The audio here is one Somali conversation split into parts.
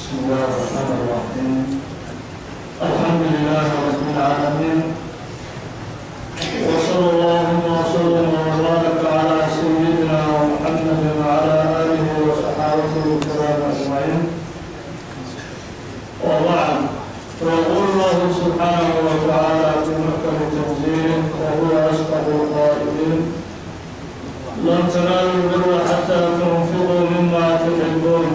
بسم الله الرحمن الرحيم. الحمد لله رب العالمين، وصلى الله وسلم وبارك على سيدنا محمد وعلى آله وصحابته الكرام أجمعين، وبعد، فيقول الله سبحانه وتعالى في محكم تنزيله وهو أصدق القائلين: لن تنالوا البر حتى تنفقوا مما تحبون،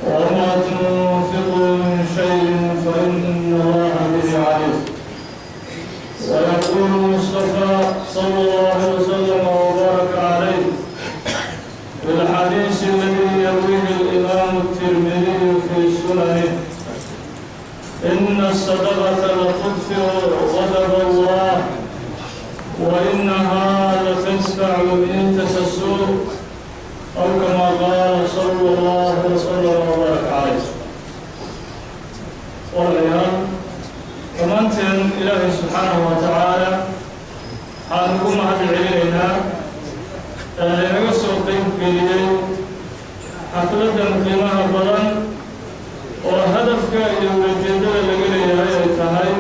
وما تنفقوا من شيء فإن الله به عليم. ويقول المصطفى صلى الله وسلم وبارك عليه في الحديث الذي يرويه الإمام الترمذي في سننه: إن الصدقة لتطفئ غضب الله، وإنها لتدفع ميتة السوء، أو كما قال صلى الله وسلم وبارك عليه. Walaalayaal, dhammaanteen Ilaahay subxaanahu wa tacaala waxaan ugu mahad celinaynaa ee inaga soo qeyb geliyey xafladdan qiimaha badan oo hadafka iyo ujeeddada laga leeyahay ay tahay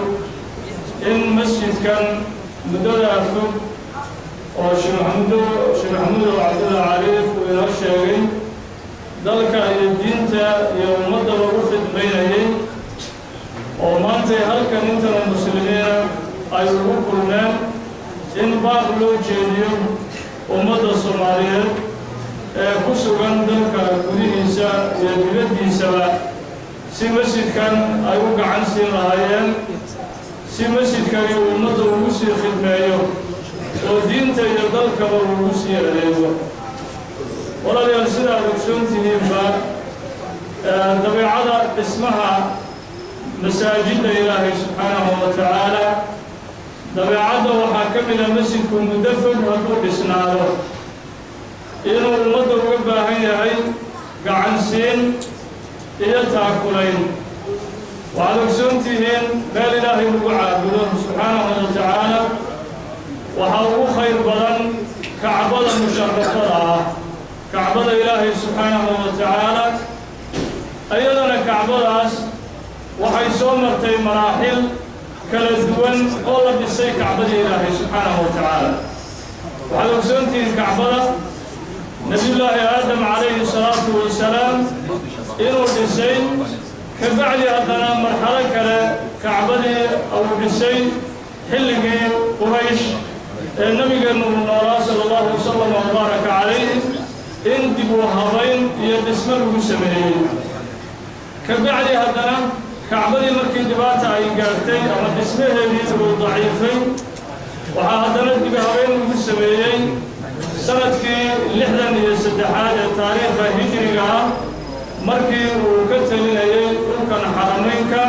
in masjidkan muddadaa fog oo Sheekh Maxamuud oo Cabdulla Cariif uu inoo sheegay dalka iyo diinta iyo ummaddaba u khidmaynayay, oo maantay halkan intana muslimiina ay ugu kulmeen in baaq loo jeediyo ummadda Soomaaliyeed ee ku sugan dalka gudihiisa iyo dibaddiisaba, si masjidkan ay u gacan siin lahaayeen, si masjidkani uu ummadda ugu sii khidmeeyo oo diinta iyo dalkaba ugu sii adeego. Walaalayaal, sida aad ogsoon tihiinba, dabeecada dhismaha masaajidda Ilaahay subxaanahu wa tacaala, dabeecadda waxaa ka mida masjidku muddo fog hadduu dhisnaado inuu ummadda uga baahan yahay gacansiin iyo taakulayn. Waxaad ogsoon tihiin, meel Ilaahay lagu caabudo subxaanahu wa tacaala waxaa ugu khayr badan Kacbada musharafada ah, Kacbada Ilaahay subxaanahu wa tacaala. Iyadana Kacbadaas waxay soo martay maraaxil kala duwan oo la dhisay Kacbadii Ilaahay subxaanahu wa tacaala. Waxaad ogsoon tihiin Kacbada Nebiyullaahi Aadam calayhi salaatu wasalaam inuu dhisay. Ka bacdi haddana marxalo kale Kacbadii uu dhisay xilligii Quraysh ee Nabigeennu uu noolaa sala allahu wasalam wabaaraka calayh in dib u habayn iyo dhismo lagu sameeyey. Ka bacdi haddana Kacbadii markii dhibaata ay gaartay ama dhismaheedii uu daciifay, waxaa haddana dib habayn lagu sameeyey sanadkii 63aad ee taariikhda hijriga ah, markii uu ka telinayay dhulkan Xaramaynka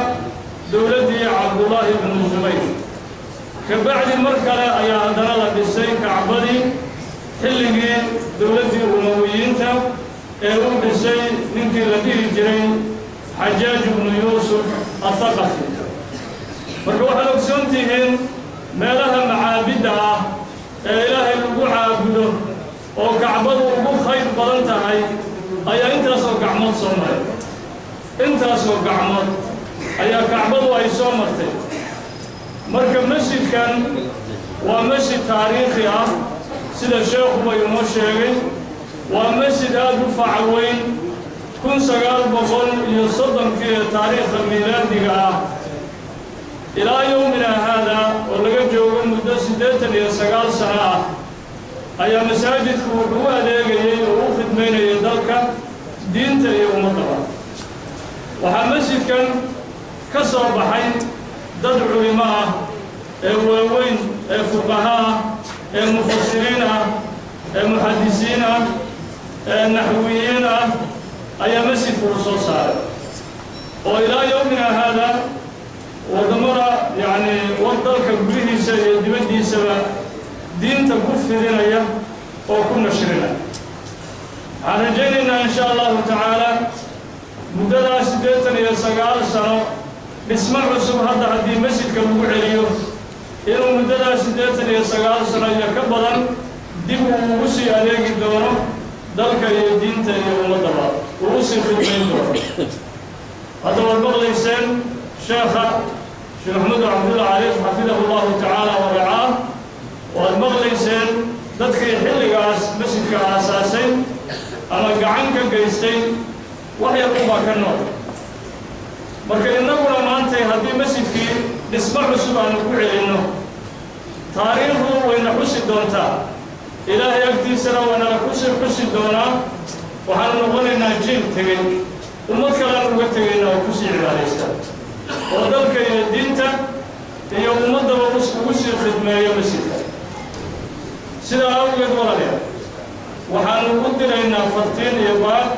dowladdii Cabdullaahi bnu Zubayr. Ka bacdi mar kale ayaa haddana la dhisay Kacbadii xilligii dowladdii Umawiyiinta ee uu dhisay ninkii la dhihi jiray Xajaaj ibnu Yuusuf Athaqafi. Marka waxaad ogsoon tihiin, meelaha macaabidda ah ee Ilaahay lagu caabudo oo Kacbadu ugu khayr badan tahay ayaa intaasoo gacmood soo maray, intaasoo gacmood ayaa Kacbadu ay soo martay. Marka masjidkan waa masjid taariikhi ah, sida sheekhuba inoo sheegay. Waa masjid aad u faca weyn. 1930kii ee taariikhda miilaadiga ah ilaa yowmina haada, oo laga joogo muddo 89 sano ah, ayaa masaajidku wuxuu u adeegayey oo u khidmaynayay dalka, diinta iyo ummaddaba. Waxaa masjidkan ka soo baxay dad culimo ah ee waaweyn, ee fuqaha ah, ee mufasiriin ah, ee muxadisiin ah, ee naxwiyiin ah ayaa masjidku uu soo saaray, oo ilaa yowmina haada waddamada, yacni dalka gudihiisa iyo dibaddiisaba, diinta ku fidinaya oo ku nashrinaya. Waxaan rajaynaynaa, insha Allahu tacaala, muddadaa 89 sano dhismo cusub hadda haddii masjidka lagu celiyo, inuu muddadaa 89 sano iyo ka badan dib uu ugu sii adeegi doono dalka iyo diinta iyo ummaddaba uu usii khidmayn doono. Hadda waad maqlayseen sheekha Sheekh Maxamed Cabdulla Caliif, xafidahu Allahu tacaala wa racaah. Waad maqlayseen dadkii xilligaas masjidka aasaasay ama gacan ka geystay, wax yar unbaa ka nool. Marka innaguna maantay haddii masjidkii dhismo cusub aanu ku celinno, taariikhdu wayna xusi doontaa, Ilaahay agtiisana waanala kusi xusi doonaa. Waxaanu noqonaynaa jiil tegey, ummad kalean uga tegaynaa oo kusii cibaadaysta oo dalka iyo diinta iyo ummaddaba ugu sii khidmeeyo masjidka. Sidaa awgeed, walaalayaal, waxaanu u diraynaa fartiin iyo baaq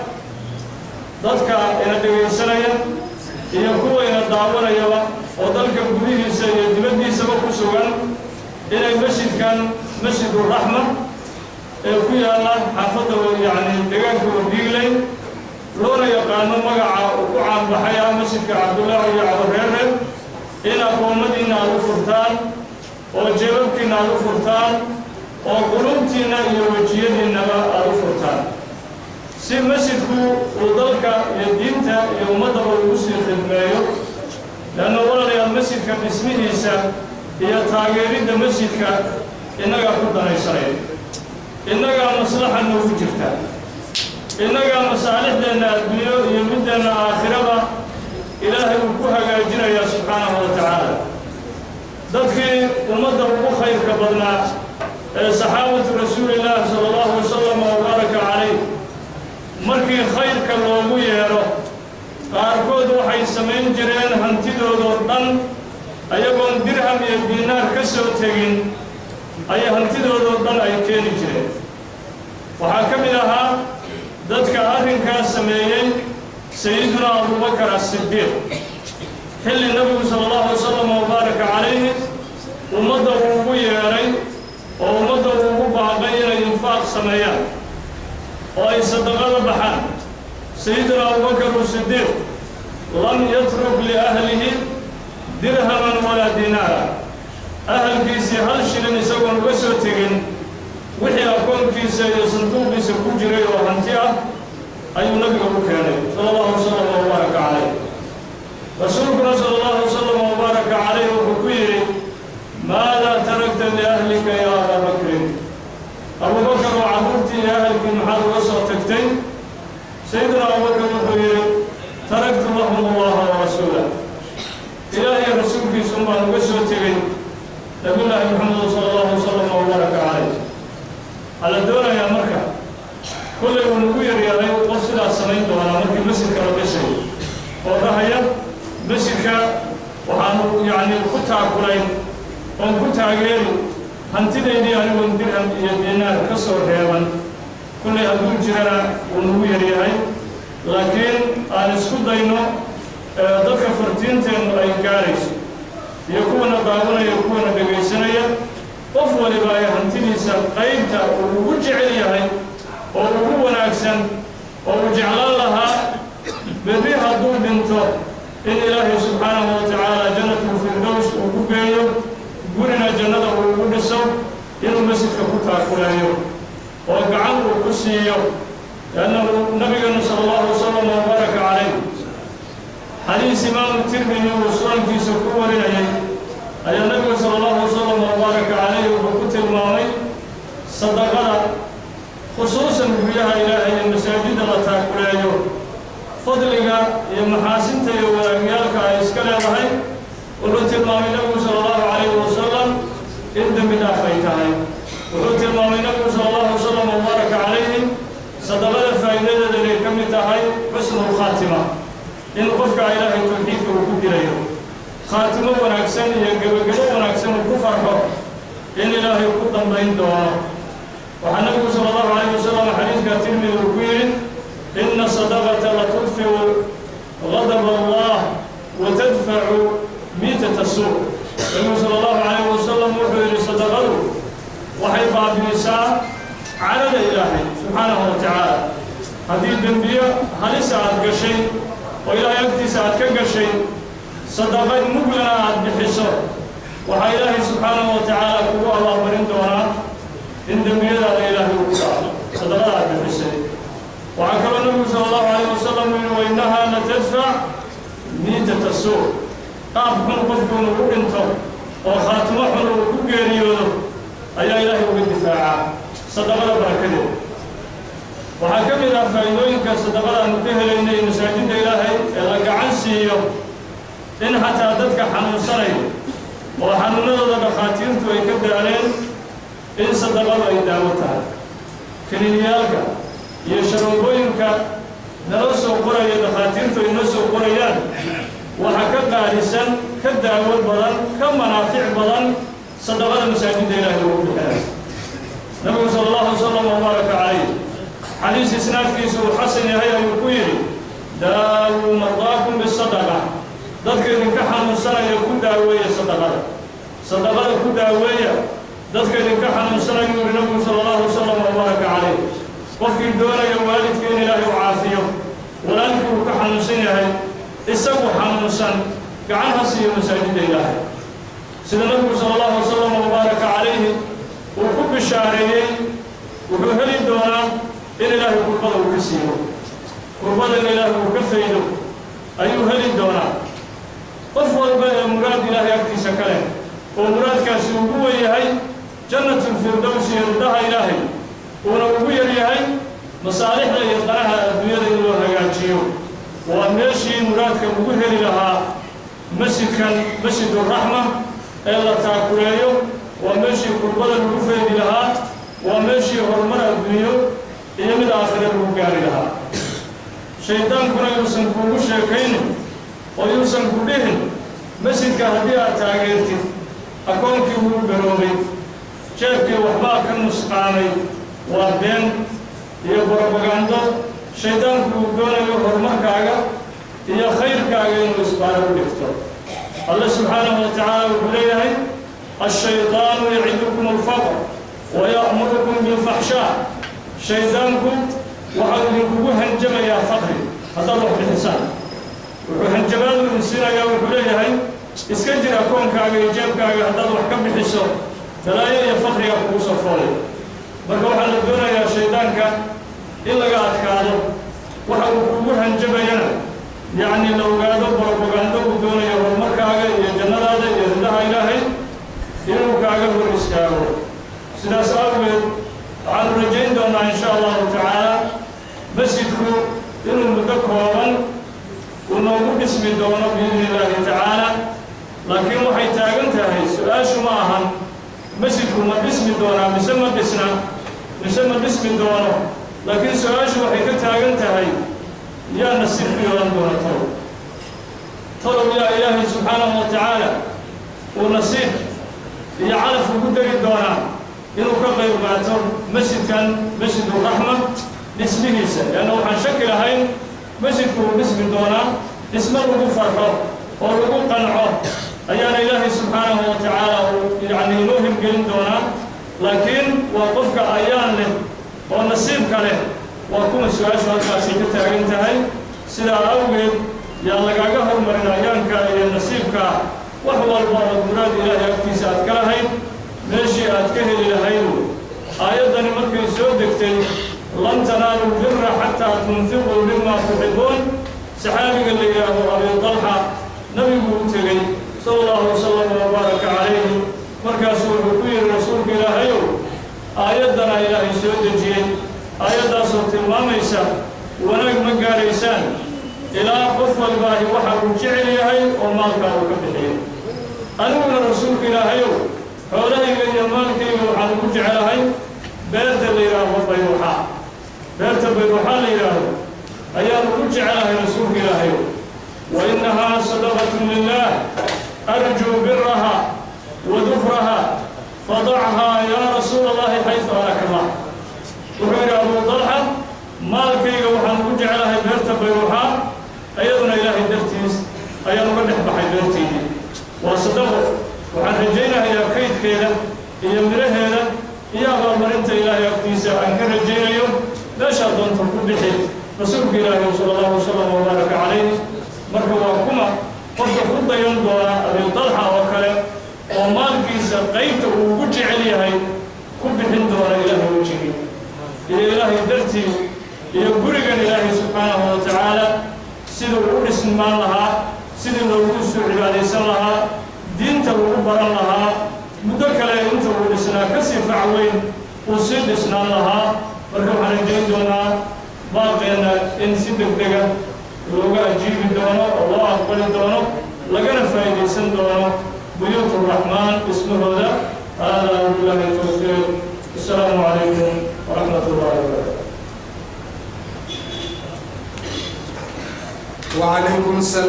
dadka ina dhegaysanaya iyo kuwa ina daawanayaba oo dalka gudihiisa iyo dibaddiisaba ku sugan inay masjidkan, Masjiduraxma ee ku yaalla xaafadda, yacni deegaanka Wardiigley, loona yaqaano magaca uu ku caanbaxay ah Masjidka Cabdullaahi iyo Cabareere, in aqoomadiinna aad u furtaan oo jeebabkiinna aad u furtaan oo qulubtiinna iyo wejiyadiinnaba aad u furtaan, si masjidku uu dalka iyo diinta iyo ummaddaba ugu sii khidmeeyo. Leanna, walaalayaal, masjidka dhismihiisa iyo taageeridda masjidka innagaa ku danaysanaya, innagaa maslaxa noogu jirta, innagaa masaalixdeenna adduunyo iyo middeenna aakhiraba Ilaahay uu ku hagaajinayaa subxaanahu wa tacaala. Dadkii ummadda ugu khayrka badnaa ee saxaabatu Rasuulillaah sala allahu wasalam wabaaraka calayh, markii khayrka loogu yeedho, qaarkood waxay samayn jireen hantidoodoo dhan, ayagoon dirham iyo diinaar ka soo tegin ayay hantidoodoo dhan ay keeni jireen. Waxaa ka mid ahaa dadka arrinkaas sameeyey Sayidunaa Abubakar Asidiiq, xilli Nabigu sala allahu wasalam wabaaraka calayhi ummadda uu ugu yeedhay oo ummadda uu ugu baaqay inay infaaq sameeyaan oo ay sadaqada baxaan. Sayiduna Abubakar Sidiiq lam yatruk liahlihi dirhaman walaa dinaara. Ahalkiisii hal shilin isagoon uga soo tegin, wixii akoonkiisa iyo sanduuqiisa ku jiray oo hanti ah ayuu Nabiga u keenay sala allahu wasalam wabaaraka calayh. Rasuulkuna sala allahu wasalam wabaaraka calayh wuxuu ku yidhi: "Maadaa tarakta liahlika yaa Abaa Bakrin?" Abubakar oo carruurtii iyo ahalkii maxaad uga soo tagtay? Sayiduna Abubakar wuxuu yidhi: "Taraktu lahum Allaha wa rasuulah." Ilaahay rasuulkiisun baan uga soo tegey, Nabiyullaahi Maxamed sala allahu wasalam wabaaraka calayh. Waxaa la doonayaa marka, kollay uu nagu yaryahay qof sidaas samayn doonaa markii masjidka la dhisayo oo dhahaya: "Masjidka waxaanu yacni ku taakulayn oon ku taageeri hantidaydii anigoon dirham iyo diinaar ka soo reeban." Kullay hadduu jirana wuu nagu yaryahay, laakiin aan isku dayno dadka fartiinteennu ay gaarayso iyo kuwana daawanaya, kuwana dhegaysanaya, qof waliba ay hantidiisa qaybta uu ugu jecel yahay oo ugu wanaagsan oo uu jeclaan lahaa berri hadduu dhinto in Ilaahay subxaanahu wa tacaala Janatulfirdows uu ku geeyo, gurina jannada uu ugu dhiso, inuu masjidka ku taakuleeyo oo gacan uu ku siiyo. Liannahu Nabigeenu sala allahu wasalam wabaaraka calayh, xadiis Imaamu Tirmidi uu sunankiisa ku warinayay, ayaa Nabigu sala allahu wasalam wabaaraka calayh wuxuu ku tilmaamay sadaqada, khusuusan guryaha Ilaahay iyo masaajidda la taakuleeyo, fadliga iyo maxaasinta iyo wanaagyaalka ay iska leedahay. Wuxuu tilmaamay Nabigu sala allahu calayhi wasalam in dembi dhaaf ay tahay. Wuxuu tilmaamay Nabigu sala allahu wasalam wabaaraka calayhi sadaqada faa'iidadeeda inay ka mid tahay xusnulkhaatima, in qofka Ilaahay tawxiidka uu ku dilayo, khaatimo wanaagsan iyo gebagebo wanaagsan uu ku farxo in Ilaahay ku dambayn doono. Waxaa Nabigu sala allahu calayh wasalam xadiiska Tirmidi uu ku yidhi: "Ina sadaqata la tudfiu gadab Allah wa tadfacu miitata suu." Nabigu sala allahu calayh wasalam wuxuu yidhi: sadaqadu waxay baabi'isaa carada Ilaahay subxaanahu wa tacaala. Haddii dembiyo halisa aad gashay oo Ilaahay agtiisa aad ka gashay, sadaqa muglana aad bixiso, waxaa Ilaahay subxaanahu wa tacaala kugu abaalmarin doonaa in dembiyadaada Ilaahay uu ku dhaafo sadaqada aad bixisay. Waxaa kaloo Nabigu sala allahu calayh wasalam uu yihi: "Wa innahaa la tadfac Miitata suu, qaab xun qofku inuu u dhinto oo khaatimo xun uu ku geeriyoodo ayaa Ilaahay uga difaacaa sadaqada barakadeeda. Waxaa ka mid ah faa'iidooyinka sadaqada aanu ka helaynay masaajidda Ilaahay ee la gacan siiyo in xataa dadka xanuunsanaya oo xanuunadooda dhakhaatiirtu ay ka daaleen in sadaqadu ay daawo tahay. Kaniiniyaalka iyo sharoobooyinka nala soo qoraya, dhakhaatiirtu ay noo soo qorayaan, waxaa ka qaalisan, ka daawo badan, ka manaafic badan sadaqada masaajidda Ilaahay lagu bixinayo. Nabigu sala allahu wasalam wabaaraka calayh, xadiis isnaadkiisu uu xasan yahay ayuu ku yidhi: "Daawuu mardaakum bisadaqa." Dadka idinka xanuunsanaya ku daaweeya sadaqada, sadaqada ku daaweeya dadka idinka xanuunsanaya, yuu yihi Nabigu sala allahu wasalam wabaaraka calayh. Qofkii doonaya waalidka in Ilaahay u caafiyo, walaalkii uu ka xanuunsan yahay, isagu xanuunsan, gacan ha siiyo masaajidda Ilaahay. Sida Nabigu sala allahu wasalam wabaaraka calayhi uu ku bishaareeyey, wuxuu heli doonaa in Ilaahay kurbada uu ka siiyo, kurbada in Ilaahay uu ka faydo ayuu heli doonaa. Qof walba ee muraad Ilaahay agtiisa ka leh oo muraadkaasi ugu wen yahay Jannatulfirdows iyo ridaha Ilaahay, uuna ugu yar yahay masaalixda iyo danaha adduunyada in loo hagaajiyo, waa meeshii muraadka ugu heli lahaa. Masjidkan Masjiduraxma ee la taakuleeyo waa meeshii kurbada lagu faydi lahaa, waa meeshii horumar adduunyo iyo mid aakhire lagu gaari lahaa. Shaydaankuna yuusan kuugu sheekaynin oo yuusan ku dhihin masjidka haddii aad taageertid akoonkii wuu garoobay, jeebkii waxbaa ka nusqaamay. Waa been iyo borobagando shaydaanku uu doonayo horumarkaaga iyo khayrkaaga inuu isbaaro u dhigto. Alle subxaanahu wa tacaala wuxuu leeyahay: "الشيطان يعدكم الفقر ويأمركم بالفحشاء." Shaydaanku waxau idinkugu hanjabayaa faqri haddaad wax bixisaan. Wuxuu hanjabaadu idin siinayaa, wuxuu leeyahay: iska jir akoonkaaga iyo jeebkaaga haddaad wax ka bixiso, balaayo iyo faqriga kugu soo foolay. Marka waxaa la doonayaa shaydaanka in laga adkaado, waxa uu kugu hanjabayana yacni la ogaado, borobagando uu doonayo horumarkaaga iyo jannadaada iyo ridaha Ilaahay inuu kaaga hor istaago. Sidaas awgeed waxaanu rajayn doonaa, insha allahu tacaala, masjidku inuu muddo kooban uu noogu dhismi doono biidni illaahi tacaala. Laakiin waxay taagan tahay su-aashu ma ahan masjidku ma dhismi doonaa mise ma dhisna mise ma dhismi doono, laakiin su-aashu waxay ka taagan tahay: yaa nasiib ku yeelan doona talow? Talow yaa Ilaahay subxaanahu wa tacaala uu nasiib iyo calaf ugu dari doonaa inuu ka qayb qaato masjidkan Masjiduraxma dhismihiisa? Leanna waxaan shaki lahayn masjidku uu dhismi doonaa, dhismo lagu farxo oo lagu qanco ayaana Ilaahay subxaanahu wa tacaala uu yacni inoo hirgelin doonaa. Laakiin waa qofka ayaan leh oo nasiibka leh waa kuma, su-aashu halkaasay ka taagan tahay. Sidaa awgeed yaa lagaaga hormarin ayaanka iyo nasiibka. Wax walba oo muraad Ilaahay agtiisa aad ka lahayd, meeshii aad ka heli lahaydu. Aayaddani markay soo degtay, "لن تنالوا البر حتى تنفقوا مما تحبون", saxaabiga la yidhaaho Abi Talxa Nabigu u tegey sala allahu wasalam wabaaraka calayhi. Markaasuu wuxuu ku yidhi: "Rasuulka Ilaahayow, aayaddana Ilaahay soo dejiyey, aayaddaasoo tilmaamaysa wanaag ma gaaraysaan ilaa qof walbaahi waxa uu jecel yahay oo maalkaa uu ka bixiyo. Aniguna, Rasuulka Ilaahayow, xoolahayga iyo maalkayga waxaan ugu jecelahay beerta la yidhaaho Bayruuxaa, beerta Bayruuxaa la yidhaahdo ayaan ugu jecelahay, Rasuulka Ilaahayow. وإنها صدقة لله أرجو برها وذخرها، فضعها يا رسول الله حيث أراك الله." Wuxuu yidhi Abuu Dalxa: "Maalkayga waxaan ugu jecelahay beerta Bayruuxaa, ayaduna Ilaahay dartiis ayaan uga dhex baxay beertaydii. Waa sadaqo, waxaan rajaynahayaa kaydkeeda iyo midhaheeda iyo abaalmarinta Ilaahay agtiisa aan ka rajaynayo. Meeshaa doonta ku bixi, Rasuulka Ilaahi sala allahu wasalam wabaaraka calayh." Marka waa kuma qofka ku dayan doona Abi Dalxa oo kale oo maalkiisa qaybta uu ugu jecel yahay ku bixin doona Ilaahay wejigii iyo Ilaahay dartii iyo gurigan Ilaahay subxaanahu wa tacaala siduu u dhismi? dhismaan lahaa, sidii loogu soo cibaadaysan lahaa, diinta lagu baran lahaa, muddo kale inta uu dhisnaa ka sii fac weyn uu sii dhisnaan lahaa. Marka waxaan rajayn doonaa baaqeenna in si deg dega looga ajiibi doono oo loo aqbali doono, lagana faa'iidaysan doono buyuut Raxmaan dhismahooda. Hada billahi towfiiq. Assalaamu calaykum waraxmat ullahi wabarakatu. وعليكم السلام.